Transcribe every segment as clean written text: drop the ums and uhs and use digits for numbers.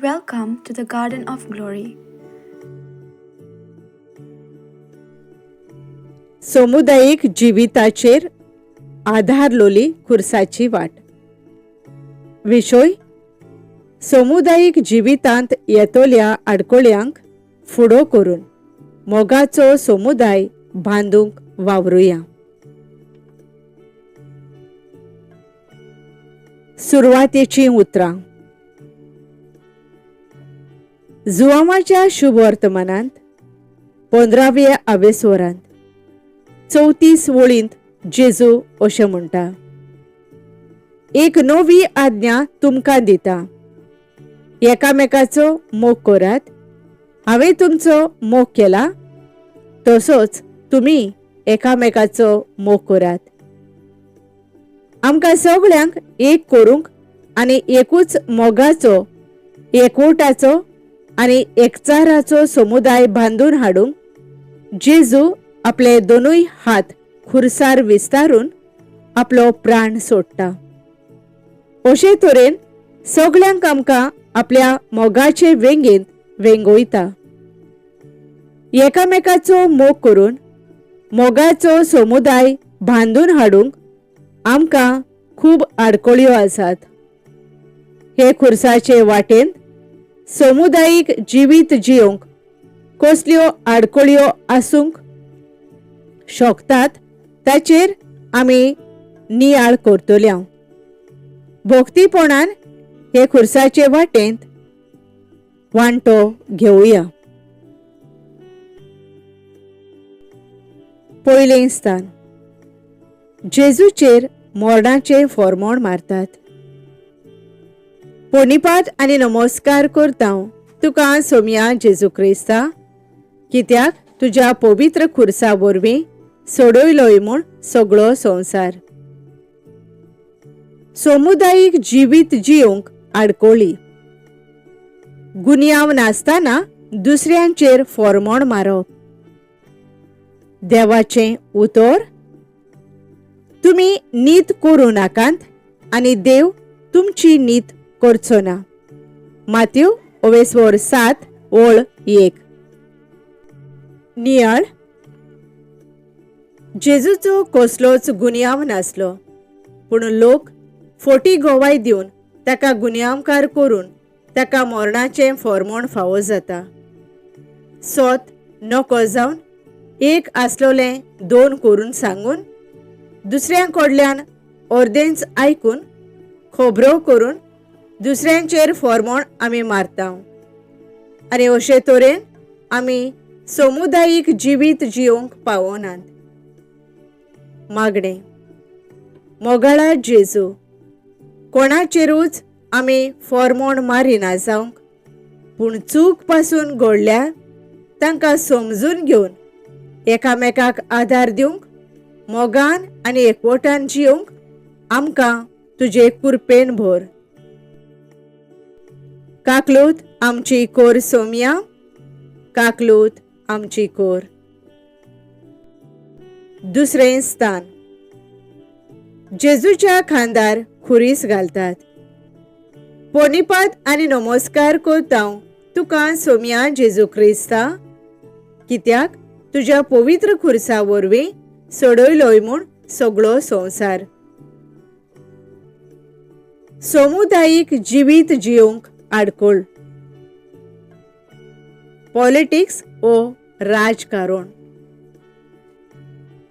Welcome to the Garden of Glory. समुदायीक जिविताचेर आधारलोली खुर्साची वाट. विशय समुदायीक जिवितांत येतल्या आडकोळ्यांक फुडो करून मोगाचो समुदाय बांदूंक वावरुया. सुरवातेचीं उतरां. जुवामाच्या शुभवर्तमानांत 15व्या आवेसवरांत 34 वळींत जेजू अशें म्हणटा, एक नवी आज्ञा तुमकां दिता, एकामेकाचो मोग करात. हांवें तुमचो मोग केला तसोच तुमी एकामेकाचो मोग करात. आमकां सगळ्यांक एक करूंक आनी एकूच मोगाचो, एकवटाचो आनी एकचाराचो समुदाय बांदून हाडूंक जेजू आपले दोनूय हात खुर्सार विस्तारून आपलो प्राण सोडटा. अशे तरेन सगळ्यांक आमकां आपल्या मोगाचे वेंगेंत वेंगोयता. एकामेकाचो मोग करून मोगाचो समुदाय बांदून हाडूंक आमकां खूब आडकळ्यो आसात. हे खुर्साचे वाटेन समुदायीक जिवीत जियोंक कसल्यो आडकळ्यो आसूंक शकतात ताचेर आमी नियाळ करतल्या. भक्तीपणान हे खुर्साचे वाटेंत वांटो घेवया. पयलें स्थान. जेजूचेर मोरणाचें फॉर्मोण मारतात. पोनिपात आनी नमस्कार करता तुका सोमया जेजू क्रिस्ता, कित्याक तुज्या पवित्र खुर्सा वरवीं सोडयलोय म्हूण सगळो संवसार. समुदायीक जिवीत जियोंक आडकोळी. गुन्यांव नासतना दुसऱ्यांचेर फॉर्मोण मारप. देवाचें उतर, तुमी नीत करूं नाकात आनी देव तुमची नीत करचो ना. मात्यू ओवेसवर 7 ओळ 1. नियाळ. जेजूचो कसलोच गुन्यांव नासलो, पूण लोक फोटी गोवाय दिवन ताका गुन्यांवकार करून ताका मरणाचें फॉर्मोण फावो जाता. सोत नको जावन एक आसलोलें दोन करून सांगून दुसऱ्यां कडल्यान अर्देंच आयकून खबरो करून दुसऱ्यांचेर फॉर्मोण आमी मारता आनी अशे तरेन आमी समुदायीक जिवीत जियोंक पावनात. मागणें. मोगाळा जेजू, कोणाचेरूच आमी फॉर्मोण मारिना जावंक, पूण चूक पासून घडल्या तांकां समजून घेवन एकामेकाक आदार दिवंक मोगान आनी एकवटान जियोंक आमकां तुजे कुरपेन भर. काकलूत आमची कोर सोमया, काकलूत आमची कोर. दुसरें स्थान. जेजूच्या खांदार खुरीस घालतात. पोनिपात आनी नमस्कार करता तुका सोमया जेजू क्रिस्ता, कित्याक तुज्या पवित्र खुर्सा वरवीं सोडयलोय म्हूण सगळो संवसार. समुदायीक जिवीत जियोंक आडकोळ. पॉलिटिक्स ओ राजकारण.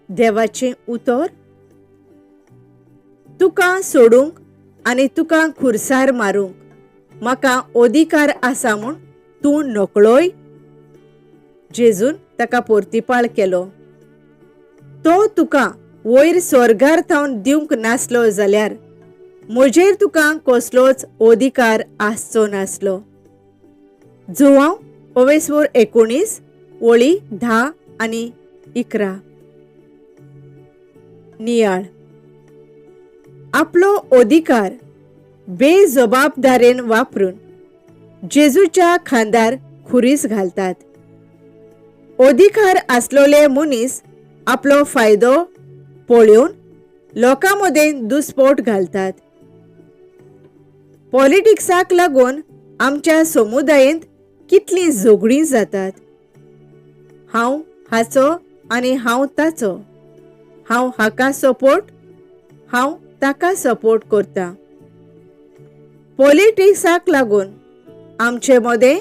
देवाचें उतर, तुका सोडूंक आनी तुका खुर्सार मारूंक म्हाका अधिकार आसा म्हूण तूं नकळोय. जेजून ताका पोर्तिपाळ केलो. तो तुका वयर स्वर्गार थावन दिवंक नासलो जाल्यार म्हजेर तुका कसलोच अधिकार आसचो नासलो. जुवांव ओवेसवर 19 वळी 10 आनी 11. नियाळ. आपलो अधिकार बेजबाबदारेन वापरून जेजूच्या खांदार खुरीस घालतात. अधिकार आसलोले मनीस आपलो फायदो पळोवन लोकां मदें दुस्पोट घालतात. पॉलिटिक्साक लागून आमच्या समुदायेंत कितलीं झगडीं जातात. हांव हाचो आनी हांव ताचो, हांव हाका सपोर्ट, हांव ताका सपोर्ट करता. पॉलिटिक्साक लागून आमचे मदें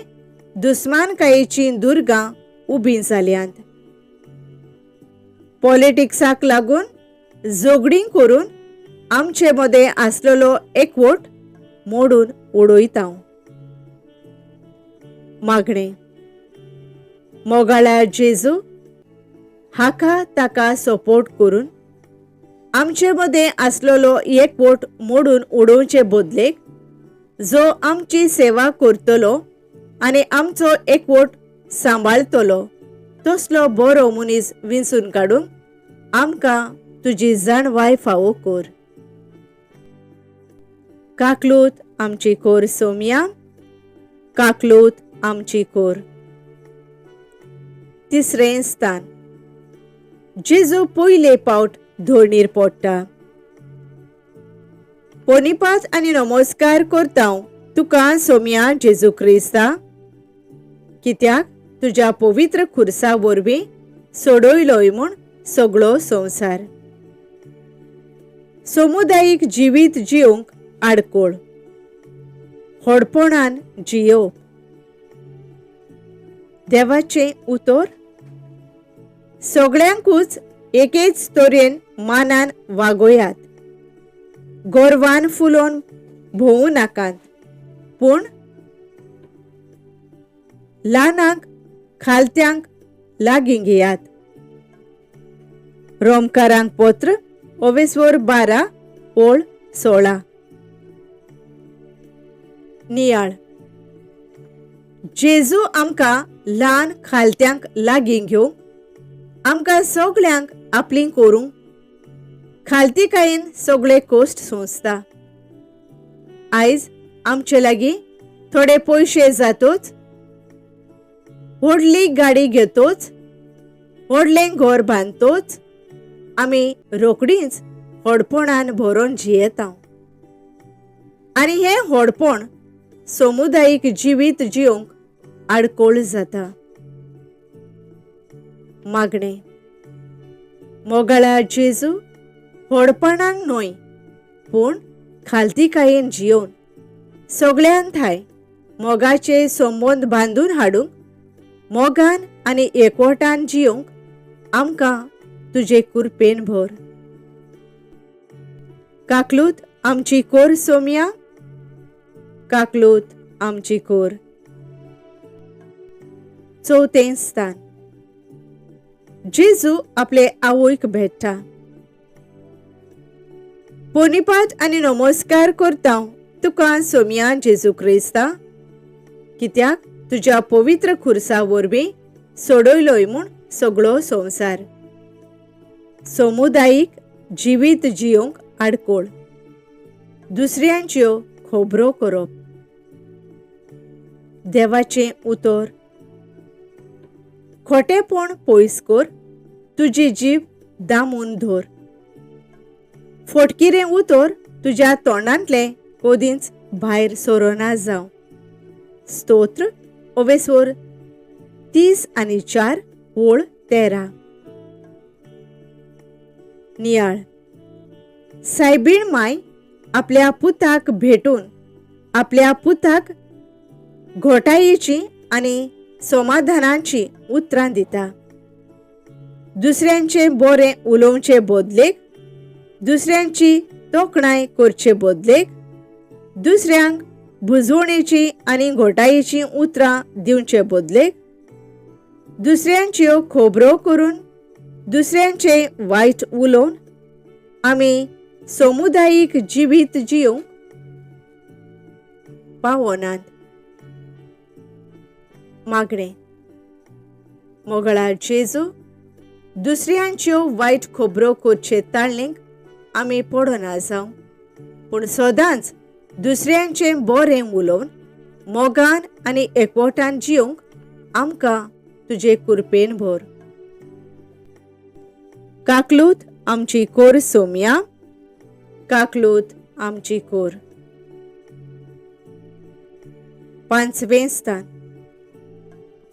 दुस्मानकायेचीं दुर्गां उबीं जाल्यांत. पॉलिटिक्साक लागून झगडीं करून आमचे मदें आसलेलो एकवट मोडून उडयता. मागणें. मोगाळ्या जेजू, हाका ताका सपोर्ट करून आमचे मदें आसलेलो एकवट मोडून उडोवचे बदलेक जो आमची सेवा करतलो आनी आमचो एकवट सांबाळतलो तसलो बरो मनीस विंचून काडूंक आमकां तुजी जाणवाय फावो कर. काकलूत आमची कोर सोमया, काकलूत आमची कोर. तिसरें स्थान. जेजू पयले पावट धोणीर पडटा. पोनिपात आनी नमस्कार करता तुका सोमया जेजू क्रिस्ता, कित्याक तुज्या पवित्र खुर्सा वरवीं सोडयलोय म्हूण सगळो संवसार. समुदायीक जिवीत जिवंक आडकोळ, व्हडपणान जियोवप. देवाचें उतर सगळ्यांकूच एकेच तरेन मानान वागोयात, गोरवान फुलोवन भोंवूं नाकात, पूण ल्हानांक खालत्यांक लागीं घेयात. रोमकारांक पत्र ओवेस्वर 12 ओळ 16. नियाळ. जेजू आमकां ल्हान खालत्यांक लागीं घेवंक, आमकां सगळ्यांक आपलीं करूंक खालतीकायेन सगळे कोश्ट सोंसता. आयज आमचे लागीं थोडे पयशे जातोच, व्हडली गाडी घेतोच, व्हडलें घर बांदतोच आमी रोकडींच व्हडपणान भरोन जियेता. आनी हें व्हडपण समुदायीक जिवीत जिवंक आडकोळ जाता. मागणें. मोगाळा जेजू, व्हडपणान न्हय पूण खालतीकायेन जियोवन सगळ्यान थाय मोगाचे संबंद बांदून हाडूंक, मोगान आनी एकवटान जियोवंक आमकां तुजे कुरपेन भर. काकलूत आमची कोर सोमया, काकलूत आमची कोर. चवथें स्थान. जेजू आपले आवयक भेट्टा. पोनिपात आनी नमस्कार करता तुका सोमया जेजू क्रिस्ता, कित्याक तुज्या पवित्र खुर्सा वरवीं सोडयलोय म्हूण सगळो संवसार. समुदायीक जिवीत जियोवंक आडकोळ, दुसऱ्यांच्यो खबरो करप. देवाचें उतर. खोटेपण पयस कर, तुजी जीब दामून धर. फटकिरें उतर तुज्या तोंडांतलें कदींच भायर सोरोना जावं. स्तोत्र ओवेस्वर 34 ओळ 13. नियाळ. सायबीण माय आपल्या पुताक भेटून आपल्या पुताक घोटायेची आनी समाधानाची उतरां दिता. दुसऱ्यांचें बरें उलोवचे बदलेक, दुसऱ्यांची तोखणाय करचे बदलेक, दुसऱ्यांक बुजवणेची आनी घोटायेची उतरां दिवचे बदलेक, दुसऱ्यांच्यो खबरो करून दुसऱ्यांचें वायट उलोवन आमी समुदायीक जिवीत जिवंक पावनात. मागणें. मोगळा जेजू, दुसऱ्यांच्यो वायट खबरो करचे ताळणीक आमी पडना जावं, पूण सदांच दुसऱ्यांचें बरें उलोवन मोगान आनी एकवटान जिवंक आमकां तुजे कुरपेन भर. काकलूत आमची कोर सोमया, काकलूत आमची कोर. पांचवें स्थान.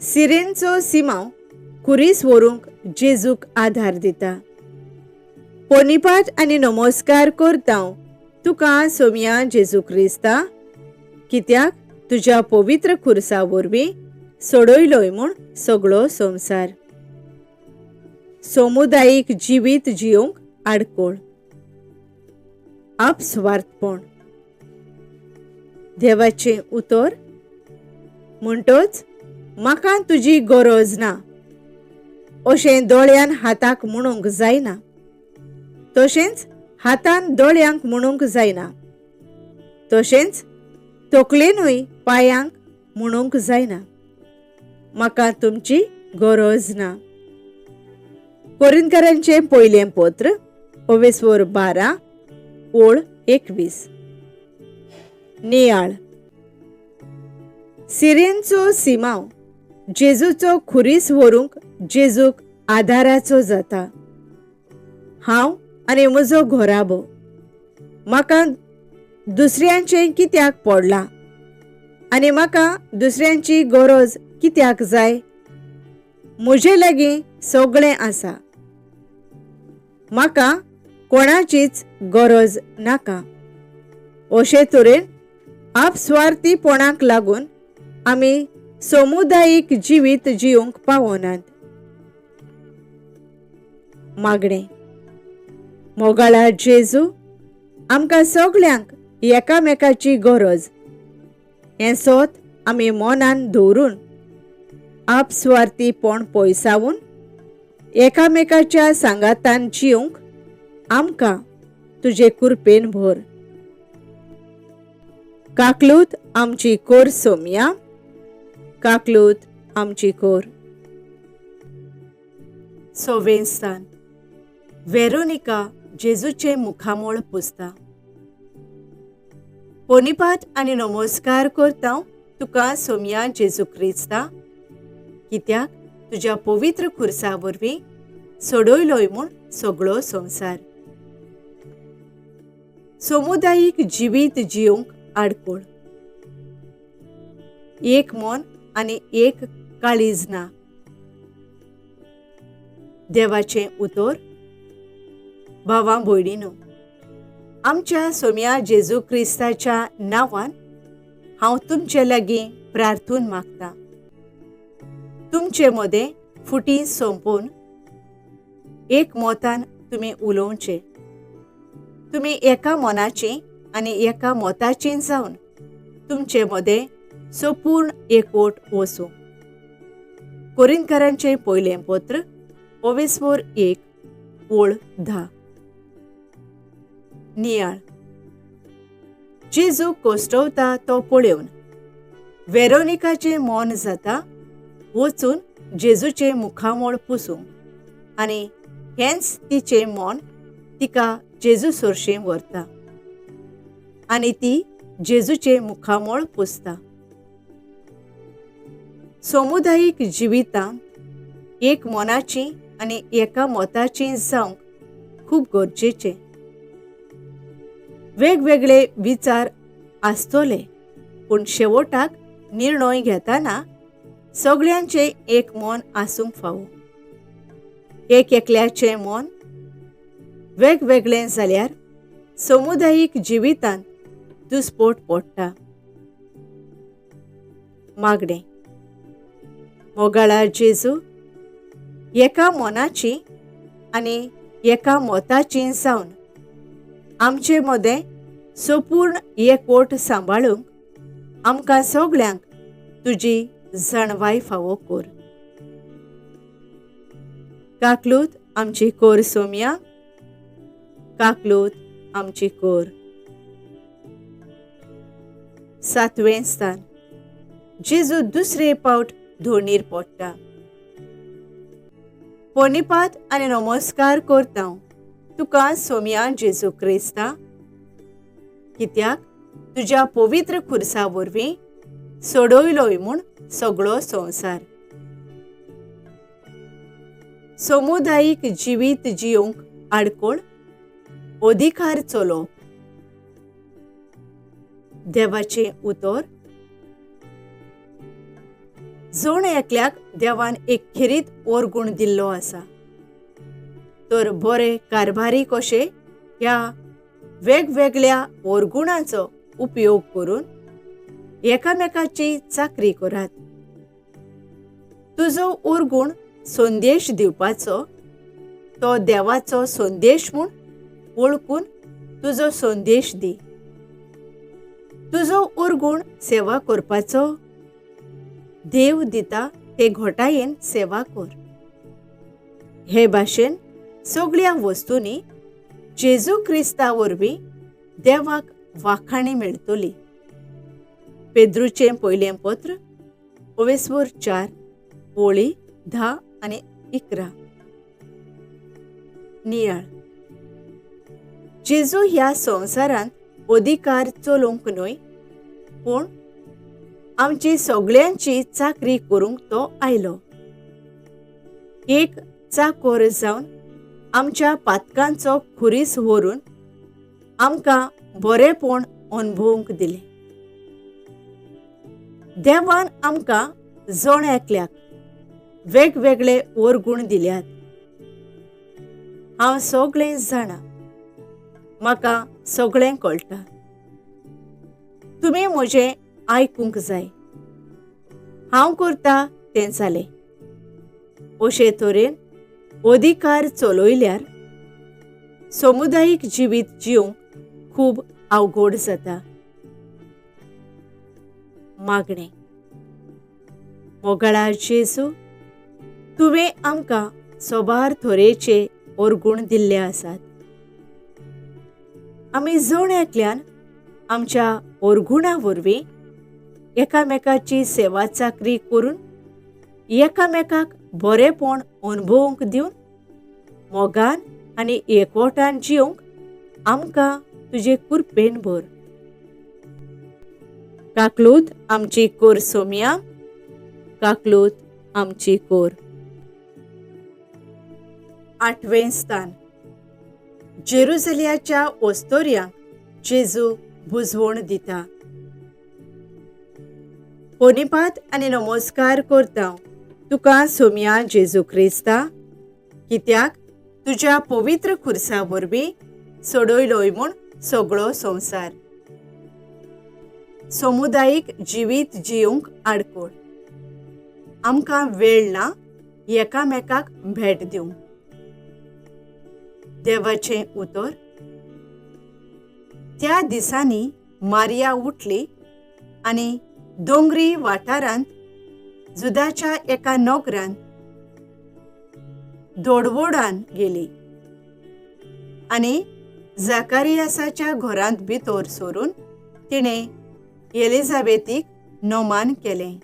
सिरेनचो सिमांव खुरीस व्हरूंक जेजूक आधार दिता. पोनिपाट आनी नमस्कार करता तुका सोमया जेजू क्रिस्ता, कित्याक तुज्या पवित्र खुर्सा वरवीं सोडयलोय म्हूण सगळो संवसार. समुदायीक जिवीत जियोंक आडकोळ. आपस्वार्थपण. देवाचें उतर म्हणटच म्हाका तुजी गरज ना अशें दोळ्यान हाताक म्हणूंक जायना, तशेंच हातान दोळ्यांक म्हणूंक जायना, तशेंच तकलेनूय पांयांक म्हणूंक जायना म्हाका तुमची गरज ना. कोरिंतकारांचें पयलें पत्र ओवेस्वर 12 ओळ 21. नियाळ. सिरेनचो सिमांव जेजूचो खुरीस व्हरूंक जेजूक आधाराचो जाता. हांव आनी म्हजो घोराबो म्हाका दुसऱ्यांचें कित्याक पडलां आनी म्हाका दुसऱ्यांची गरज कित्याक जाय? म्हजे लागीं सगळें आसा, म्हाका कोणाचीच गरज नाका. अशे तरेन आपस्वार्थीपणाक लागून आमी समुदायीक जिवीत जिवंक पावनात. मागणें. मोगाळा जेजू, आमकां सगल्यांक एकामेकाची गरज हें सोत आमी मनान दवरून आपस्वार्थीपण पयसावन एकामेकाच्या सांगातान जिवंक आमकां तुजे कृपेन भर. काकलूत आमची कोर सोमया, काकलूत आमची कोर. सवें स्थान. वेरोनिका जेजूचें मुखामळ पुसता. पोनिपात आनी नमस्कार करता तुका सोमया जेजू क्रिस्ता, कित्याक तुज्या पवित्र खुर्सा वरवीं सोडयलोय म्हूण सगळो संवसार. समुदायीक जिवीत जिवंक आडकोळ. एक मन आनी एक काळीज ना. देवाचें उतर. भावां भयणीनो, आमच्या सोम्या जेजू क्रिस्ताच्या नांवान हांव तुमचे लागीं प्रार्थून मागता. तुमचे मदें फुटी सोंपोवन एक मतान तुमी उलोवचें. तुमी एका मनाची आनी एका मताची जावन तुमचे मदें संपूर्ण एकवट वसूं. कोरिंतकारांचें पयलें पत्र ओवेस्वर 1 ओळ 10. नियाळ. जेजू कोश्टवता तो पळोवन वेरोनिकाचें मन जाता वचून जेजूचें मुखामळ पुसूंक आनी हेंच तिचें मन तिका जेजू सरशीं व्हरता आनी ती जेजूचें मुखामळ पुसता. समुदायीक जिवितांत एक मनाची आनी एका मताची जावंक खूब गरजेचें. वेगवेगळे विचार आसतले पूण शेवटाक निर्णय घेतना सगळ्यांचें एक मन आसूंक फावो. एक एकल्याचें मन वेगवेगळें जाल्यार समुदायीक जिवितांत दुस्पोट पडटा. मागणें. मोगाळा जेजू, एका मनाची आनी एका मताची जावन आमचे मदें संपूर्ण एकवट सांबाळूंक आमकां सगल्यांक तुजी जाणवाय फावो कर. काकलूत आमची कोर सोमया, काकलूत आमची कोर. सातवें स्थान. जेजू दुसरे पावट धोणीर पडटा. पोनिपात आनी नमस्कार करता तुका सोमया जेजू क्रिस्ता, कित्याक तुज्या पवित्र खुर्सा वरवीं सोडयलोय म्हूण सगळो संवसार. समुदायीक जिवीत जिवंक आडकोळ. अधिकार चलोवप. देवाचें उतर. जण एकल्याक देवान एक खेरीत ओरगुण दिल्लो आसा. तर बरे कारभारी कशे ह्या वेगवेगळ्या ओरगुणाचो उपयोग करून एकामेकाची चाकरी करात. तुजो ओरगुण संदेश दिवपाचो तो देवाचो संदेश म्हूण वळखून तुजो संदेश दी. तुजो उरगुण सेवा करपाचो देव दिता ते घोटायेन सेवा कर. हे भाशेन सगळ्या वस्तूंनी जेजू क्रिस्ता वरवीं देवाक वाखाणी मेळटली. पेद्रूचें पयलें पत्र ओवेस्वर 4 ओळी 10 आनी 11. नियाळ. जेजू ह्या संवसारांत अधिकार चलोवंक न्हय, पूण आमची सगळ्यांची चाकरी करूंक तो आयलो. एक चाकोर जावन आमच्या पातकांचो खुरीस व्हरून आमकां बरेपण अणभवूंक दिलें. देवान आमकां जण एकल्याक वेगवेगळे ओरगुण दिल्यात. हांव सगळें जाणा, म्हाका सगळें कळटा, तुमी म्हजें आयकूंक जाय, हांव करता तें जालें. अशे तरेन अधिकार चलयल्यार समुदायीक जिवीत जिवंक खूब अवघड जाता. मागणें. मोगाळा जेजू, तुवें आमकां सोबार थोरेचे ओरगुण दिल्ले आसात. आमी जण एकल्यान आमच्या ओरगुणा वरवीं एकामेकाची सेवा चाकरी करून एकामेकाक बरेपण अणभवूंक दिवन मोगान आनी एकवटान जिवंक आमकां तुजे कुरपेन भर. काकलूत आमची कोर सोमया, काकलूत आमची कोर. 8वें स्थान. जेरुजलियाच्या ओस्तोर्यांक जेजू बुजवण दिता. पोनिपात आनी नमस्कार करता तुका सोमया जेजू क्रिस्ता, कित्याक तुज्या पवित्र खुर्सा वरवीं सोडयलोय म्हूण सगळो संवसार. समुदायीक जिवीत जिवंक आडकोळ. आमकां वेळ ना एकामेकाक भेट दिवंक. देवाचें उतर. त्या दिसांनी मारिया उठली आनी दोंगरी वाठारांत जुदाच्या एका नोकरान दोडवोडान गेली आनी जाकारियासाच्या घरांत भितर सरून तिणें एलिझाबेथीक नोमान केलें.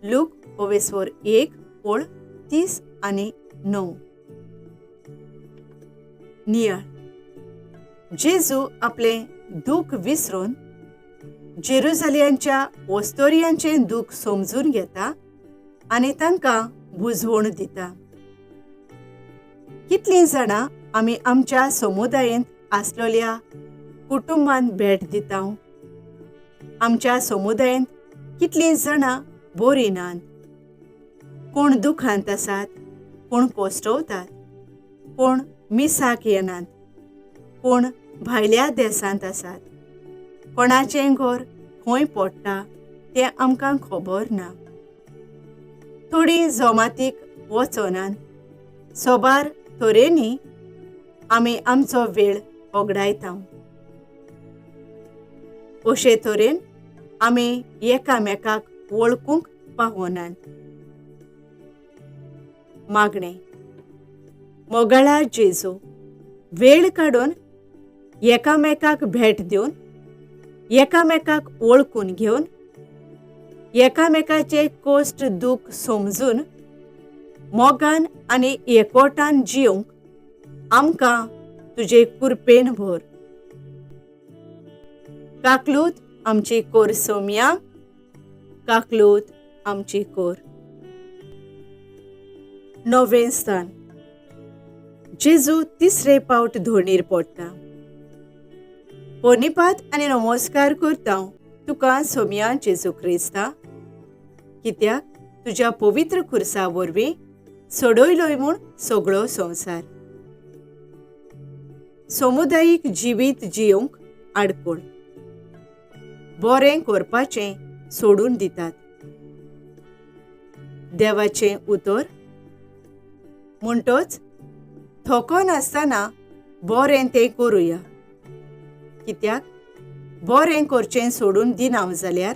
लूक 1 ओळ 30 आनी 9. नियाळ. जेजू आपलें दूख विसरून जेरुजलियांच्या ओस्तोरियांचें दूख समजून घेता आनी तांकां बुजवण दिता. कितलीं जाणां आमी आमच्या समुदायेंत आसलेल्या कुटुंबान भेट दिता. आमच्या समुदायेंत कितलीं जाणां बरीं नात, कोण दुखांत आसात, कोण कोश्टवतात, कोण मिसाक येनात, कोण भायल्या देसांत आसात, कोणाचें घर खंय पडटा तें आमकां खबर ना. थोडीं जमातीक वचनात. सोबार तरेनी आमी आमचो वेळ होगडायता. अशे तरेन आमी एकामेकाक वळखूंक पावनात. मागणें. मोगाळा जेजू, वेळ काडून एकामेकाक भेट दिवन, एकामेकाक वळखून घेवन, एकामेकाचे कश्ट दूख समजून मोगान आनी एकवटान जिवंक आमकां तुजे कुरपेन भर. काकलूत आमची कोर सोमया, काकलूत आमची कोर. 9वें स्थान. जेजू तिसरे पावट धोणीर पडटा. पोनिपात आनी नमस्कार करता तुका सोमया जेजू क्रिस्ता, कित्याक तुज्या पवित्र खुर्सा वरवीं सोडयलोय म्हूण सगळो संवसार. समुदायीक जिवीत जियोवंक आडखळ. बरें करपाचें सोडून दितात. देवाचें उतर म्हणटच थको नासतना बरें तें करुया, कित्याक बरें करचें सोडून दिना जाल्यार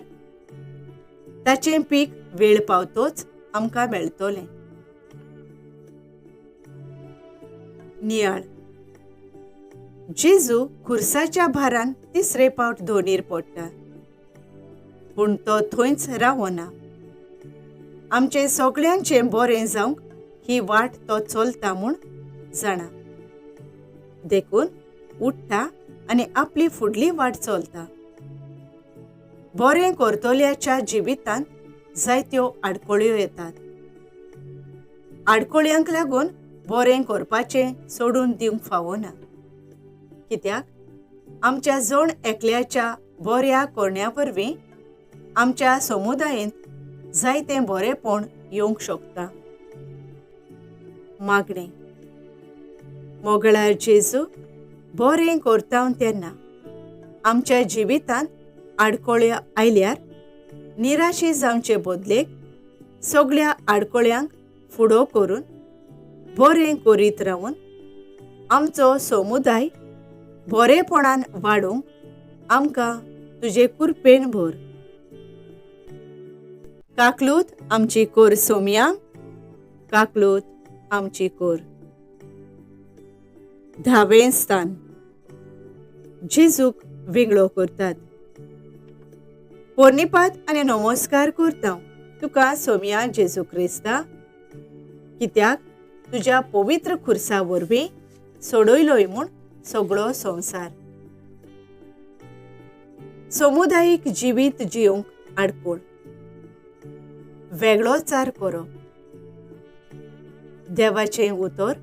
ताचें पीक वेळ पावतोच आमकां मेळटलें. नियाळ. जेजू खुर्साच्या भारान तिसरे पावट धोणीर पडटा, पूण तो थंयच रावना. आमचें सगळ्यांचें बरें जावंक ही वाट तो चलता म्हूण जाणा, देखून उठ्ठा आनी आपली फुडली वाट चलता. बरें करतल्याच्या जिवितांत जायत्यो आडखळ्यो येतात. आडखळ्यांक लागून बरें करपाचें सोडून दिवंक फावना, कित्याक आमच्या जण एकल्याच्या बऱ्या करण्या वरवीं आमच्या समुदायेंत जायतें बरेंपण येवंक शकता. मागणें. मोगळार जेजू, बरें करता तेन्ना आमच्या जिवितांत आडखळ्यो आयल्यार निराशे जावचे बदलेक सगळ्या आडखळ्यांक फुडो करून बरें करीत रावन आमचो समुदाय बरेपणान वाडोवंक आमकां तुजे कुरपेन भर. काकलूत आमची कोर सोमया, काकलूत आमची कोर. धावें स्थान. जेजूक वेगळो करतात. पोर्णिपात आनी नमस्कार करता तुका सोमया जेजू क्रिस्ता, कित्याक तुज्या पवित्र खुर्सा वरवीं सोडयलोय म्हूण सगळो संवसार. समुदायीक जिवीत जियोवंक आडखळ. वेगळोचार करप. देवाचें उतर.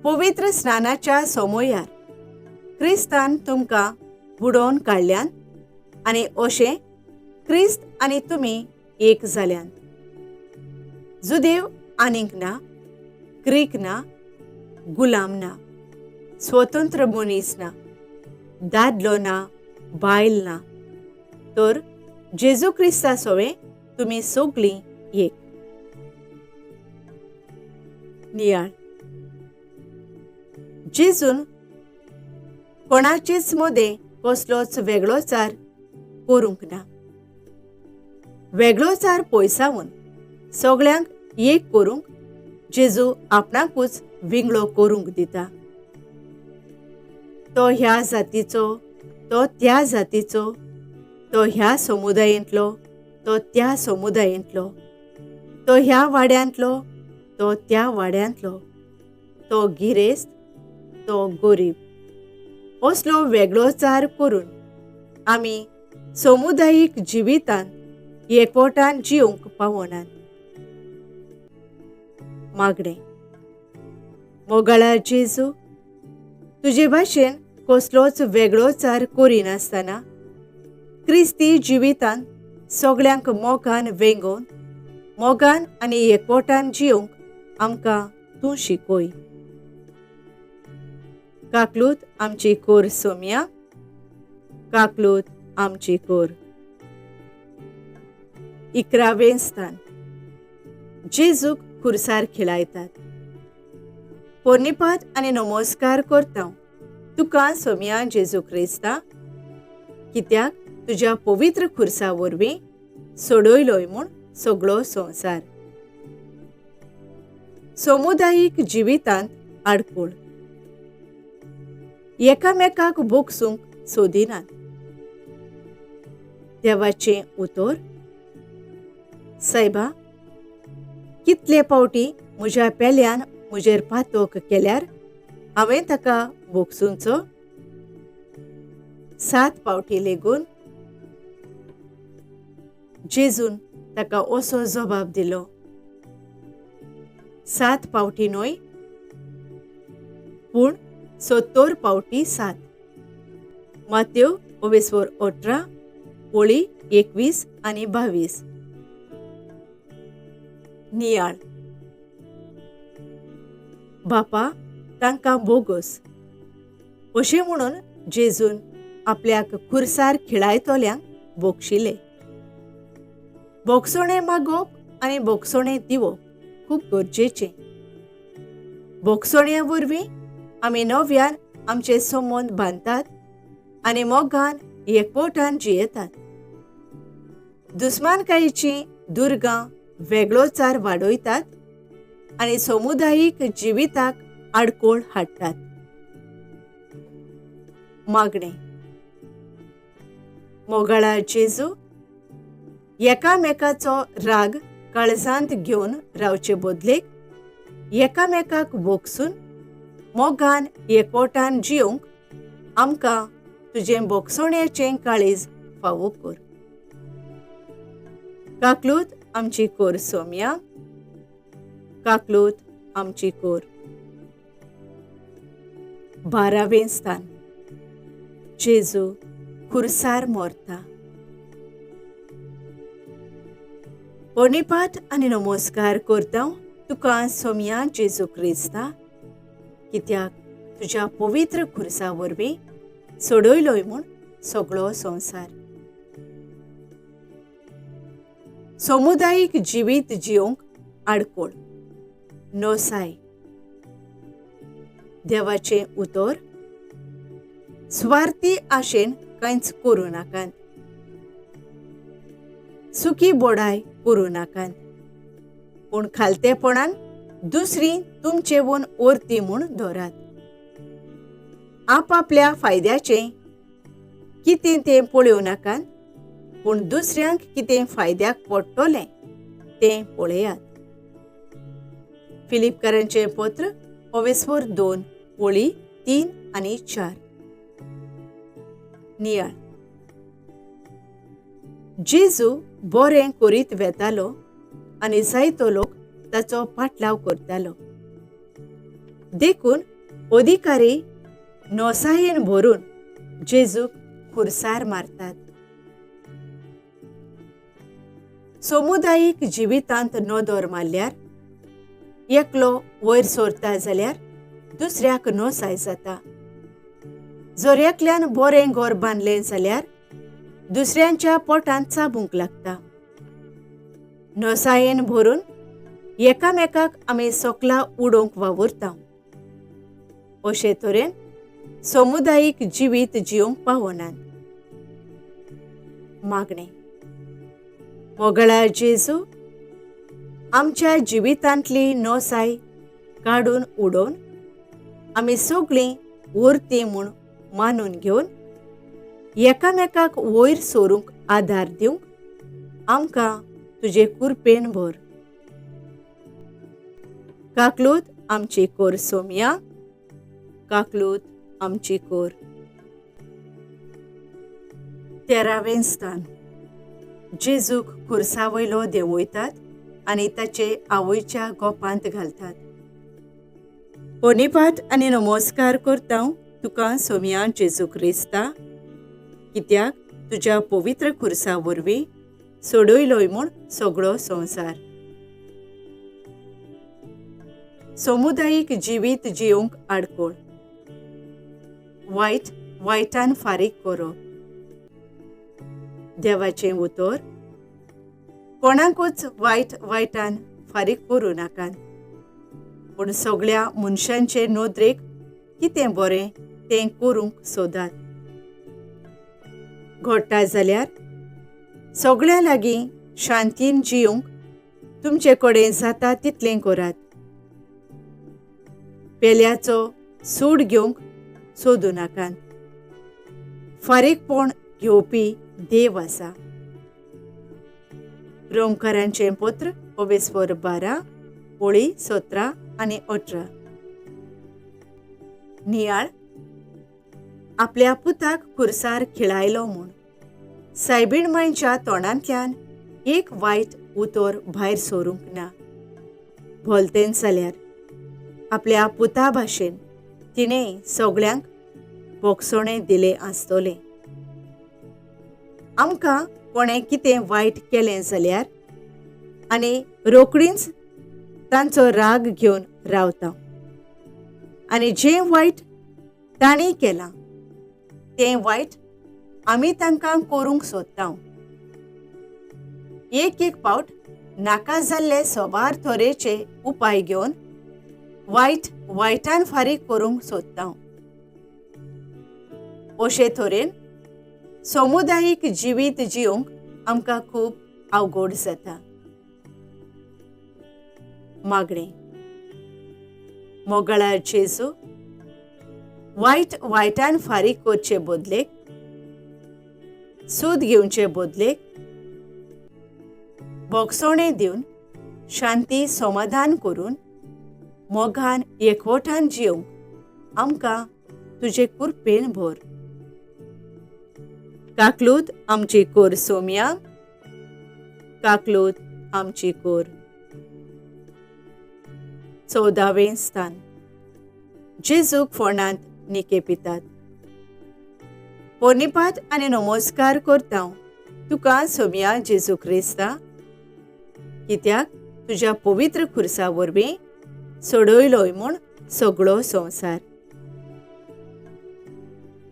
पवित्र स्नानाच्या समयार क्रिस्तान तुमकां बुडोवन काडल्यान आनी अशें क्रिस्त आनी तुमी एक जाल्यान. जुदेव आनीक ना, ग्रीक ना, गुलाम ना, स्वतंत्र मनीस ना, दादलो ना, बायल ना, तर जेजू क्रिस्ता सोवें तुमी सगळीं एक. नियाळ. जेजून कोणाचेच मदें कसलोच वेगळोचार करूंक ना. वेगळोचार पयसावन सगळ्यांक एक करूंक जेजू आपणाकूच विंगळो करूंक दिता. तो ह्या जातीचो, तो त्या जातीचो, तो ह्या समुदायेंतलो, तो त्या समुदायेंतलो, तो ह्या वाड्यांतलो, तो त्या वाड्यांतलो, तो गिरेस्त, तो गरीब, असलो वेगळोचार करून आमी समुदायीक जिवितांत एकवटान जिवंक पावनात. मागणें. मोगाळा जेजू, तुजे भाशेन कसलोच वेगळोचार करिनासतना क्रिस्ती जिवितांत सगळ्यांक मोगान वेंगोवन मोगान आनी एकवटान जिवंक आमकां तूं शिकय. काकलूत आमची कोर सोमया, काकलूत आमची कोर. 11वें स्थान. जेजूक खुर्सार खिळायतात. पोर्णिपात आनी नमस्कार करता तुका सोमया जेजू क्रिस्ता, कित्याक तुज्या पवित्र खुर्सा वरवीं सोडयलोय म्हूण सगळो संवसार. समुदायीक जिवितांत आडखळ. एकामेकाक बोगसूंक सोदिनात. देवाचें उतर. सायबा, कितले पावटी म्हज्या पेल्यान म्हजेर पातोक केल्यार हांवें ताका बोगसूंचो? 7 पावटी लेगून. जेजून ताका असो जबाब दिलो, 7 पावटी न्हय, पूण 70 पावटी 7. मातेव 18 ओळी 21 आनी 22. नियाळ. बापा तांकां बोगस अशें म्हणून जेजून आपल्याक खुर्सार खिळायतल्यांक बोगशिले. बोगसोणें मागोवप आनी बोगसोणें दिवप खूब गरजेचें. बोगसोण्या वरवीं आमी नव्यान आमचे संबंद बांदतात आनी मोगान एकवटान जियेतात. दुस्मानकायेचीं दुर्गां वेगळोचार वाडयतात आनी समुदायीक जिविताक आडकोळ हाडटात. मागणें. मोगाळा जेजू, एकामेकाचो राग काळजांत घेवन रावचे बदलेक एकामेकाक बोगसून मोगान एकवटान जियोंक आमकां तुजें बोगसोण्याचें काळीज फावो कर. काकलूत आमची कोर सोम्या, काकलूत आमची कोर. 12वें स्थान. जेजू खुर्सार मोरता. प्रणिपात आनी नमस्कार करता तुका सोम्या जेजू क्रिस्ता, कित्याक तुज्या पवित्र खुर्सा वरवीं सोडयलोय म्हूण सगळो संवसार. समुदायीक जिवीत जियोंक आडकोळ नोसाय. देवाचें उतर स्वार्थी आशेन कांयच करूं नाकात, सुकी बोडाय करूं नाकात, पूण खालतेपणान दुसरी तुमचेवून ओरती म्हूण धरात. आपापल्या फायद्याचें कितें तें पळोवं नाकात, पूण दुसऱ्यांक कितें फायद्याक पडटलें तें पळयात. फिलिपकारांचें पत्र ओवेस्वर 2 ओळी 3 आनी 4. नियाळ. जेजू बरें करीत वेतालो आनी जायतो लोक ताचो पाटलाव करतालो. देखून अधिकारी नोसायेन भरून जेजूक खुर्सार मारतात. समुदायीक जिवितांत नदर मारल्यार एकलो वयर सरता जाल्यार दुसऱ्याक नोसाय जाता. जर एकल्यान बरें घर बांदलें जाल्यार दुसऱ्यांच्या पोटांत चाबूंक लागता. नोसायेन भरून एकामेकाक आमी सोकला उडोवंक वावुरता. अशे तरेन समुदायीक जिवीत जियोंक पावनात. मागणें. मोगळा जेजू, आमच्या जिवितांतली नोसाय काडून उडोवन आमी सगळीं उरती म्हूण मानून घेवन एकामेकाक वयर सरूंक आदार दिवंक आमकां तुजे कुरपेन भर. काकलूत आमची कोर सोम्या, काकलूत आमची कोर. 13वें स्थान. जेजूक खुर्सा वयलो देंवयतात आनी ताचे आवयच्या गोपांत घालतात. प्रणिपात आनी नमस्कार करता तुका सोम्या जेजू क्रिस्ता, कित्याक तुज्या पवित्र खुर्सा वरवीं सोडयलोय म्हूण सगळो संवसार. समुदायीक जिवीत जियोंक आडकोळ. वायट वायटान फारीक करप. देवाचें उतर कोणाकूच वायट वायटान फारीक करूं नाकात, पूण सगळ्या मनशांचे नदरेक कितें बरें तें करूंक सोदात. घडटा जाल्यार सगळ्यां लागीं शांतीन जियोंक तुमचे कडेन जाता तितलें करात. पेल्याचो सूड घेवंक सोदूं नाकात. फारीकपण घेवपी देव आसा. रोमकारांचें पत्र ओवेस्वर 12 ओळी 17 आनी 18. नियाळ. आपल्या पुताक खुर्सार खिळायलो म्हूण सायबीण मांयच्या तोंडांतल्यान एक वायट उतर भायर सरूंक ना. भलतेन जाल्यार आपल्या पुता भाशेन तिणें सगळ्यांक बोगसोणें दिलें आसतलें. आमकां कोणें कितें वायट केलें जाल्यार आनी रोखडींच तांचो राग घेवन रावता आनी जें वायट तांणी केलां तें वायट आमी तांकां करूंक सोदता. एक एक पावट नाका जाल्ले सोबार तरेचे उपाय घेवन वायट वायटान फारीक करूंक सोदता. अशे तरेन समुदायीक जिवीत जिवंक आमकां खूब अवघड जाता. मागणें. मोगळा जेजू, वायट वायटान फारीक करचे बदलेक, सूद घेवचे बदलेक बोगसोणें दिवन शांती समाधान करून मोगान एकवटान जिवंक आमकां तुजे कुरपेन भर. काकलूत आमची कोर सोम्या, काकलूत आमची कोर. 14वें स्थान. जेजूक फोंडांत निके पितात. पोर्निपात आनी नमस्कार करता तुका सोम्या जेजू क्रिस्ता, कित्याक तुज्या पवित्र खुर्सा वरवीं सोडयलोय म्हूण सगळो संवसार.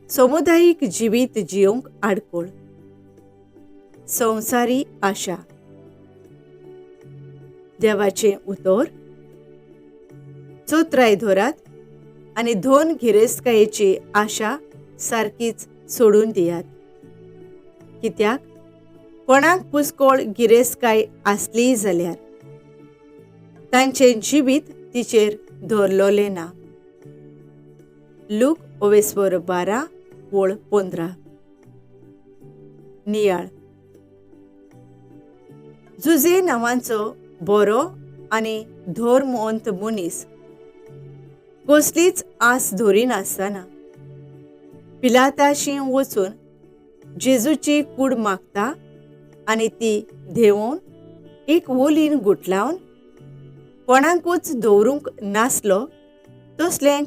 समुदायीक जिवीत जिवंक आडकोळ. संवसारी आशा. देवाचें उतर चोत्राय धरात आनी दोन गिरेस्तकायेची आशा सारकीच सोडून दियात, कित्याक कोणाक पुस्कोळ गिरेस्तकाय आसलीय जाल्यार तांचें जिवीत तिचेर दवरलें ना. लूक 12 15. नियाळ. जुजे नांवांचो बरो आनी धर्मवंत मनीस कसलीच आस धरिनासतना पिलाताशी वचून जेजूची कूड मागता आनी ती धेवन एक वोलीन गुटलावन कोणाकूच दवरूंक नासलो तसलें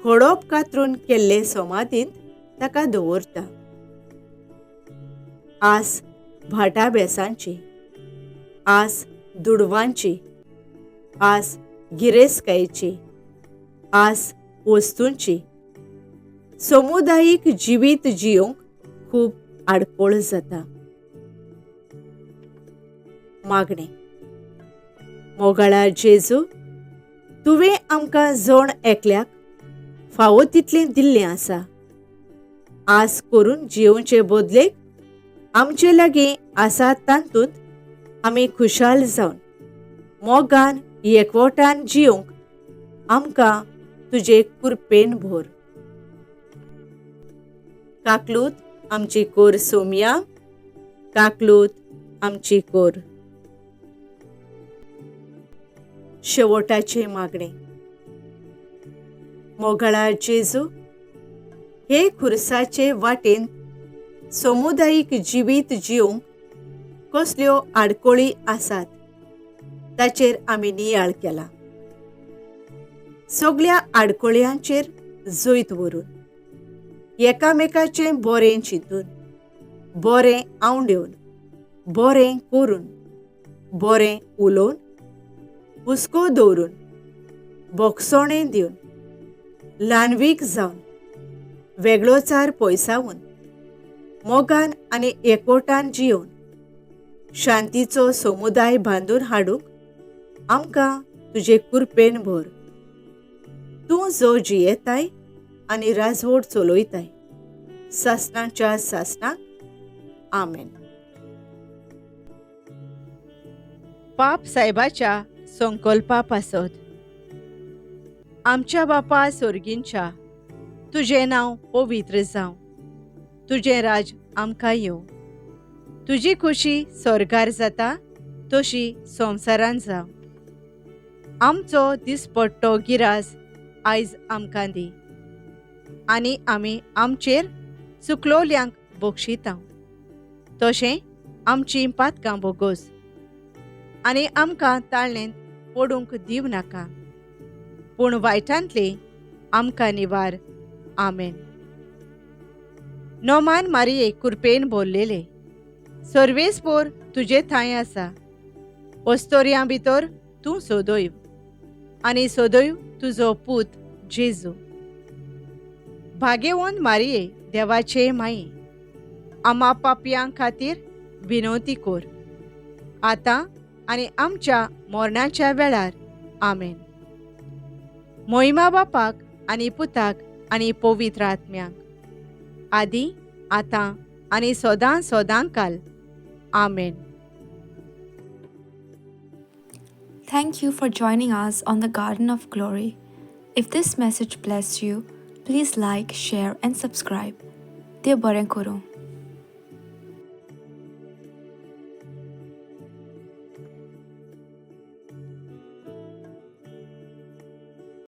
खडप कातरून केल्ले समाधींत ताका दवरता. आस भाटा बेसांची, आस दुडवांची, आस गिरेस्तकायेची, आस वस्तूंची समुदायीक जिवीत जिवंक खूब आडकोळ जाता. मागणें. मोगाळा जेजू, तुवें आमकां जण एकल्याक फावो तितलें दिल्लें आसा. आस करून जिवचे बदलेक आमचे लागीं आसा तातूंत आमी खुशाल जावन मोगान एकवटान जिवंक आमकां तुजे कुरपेन भर. काकलूत आमची कोर सोम्या, काकलूत आमची कोर. शेवटाचें मागणें. मोगाळा जेजू, हे खुर्साचे वाटेन समुदायीक जिवीत जिवंक कसल्यो आडकोळी आसात ताचेर आमी नियाळ केला. सगळ्या आडकोळयांचेर जैत व्हरून एकामेकाचें बरें चिंतून, बरें आंवडेवन, बरें करून, बरें उलोवन, हुस्को दवरून, बोगसोणें दिवन, ल्हानवीक जावन, वेगळोचार पयसावन, मोगान आनी एकवटान जिवन शांतीचो समुदाय बांदून हाडूंक आमकां तुजे कुरपेन भर. तूं जो जियेताय आनी राजवट चलयताय सासणाच्या सासणाक. आमेन. पाप साहेबाच्या संकल्पा पासत. आमच्या बापा सोर्गींच्या, तुजें नांव पवित्र जावं, तुजें राज आमकां येवं, तुजी खुशी स्वर्गार जाता तशी संवसारान जावं. आमचो दिसपट्टो गिरास आयज आमकां दी आनी आमी आमचेर चुकलोल्यांक बक्षिता तशें आमचीं पातकां बोगोस आनी आमकां ताळणेंत पडूंक दिवं नाका, पूण वायटांतली आमकां निवार. आमेन. नोमान मारिये कुरपेन भरलेले, सर्वेस्पोर तुजे थांय आसा, वस्तोर्यां भितर तूं सदैव आनी सदैव तुजो पूत जेजू. भाग्यवंत मारिये, देवाचे माई, आमा पापयां खातीर विनवती कोर, आतां आनी आमच्या मरणाच्या वेळार. आमेन. मोहिमा बापाक आनी पुताक आनी पवित्र आत्म्याक, आदी, आतां आनी सदां सदां काल. आमेन. Thank you for joining us on the Garden of Glory. If this message blessed you, please like, share, and subscribe. देव बरें करूं.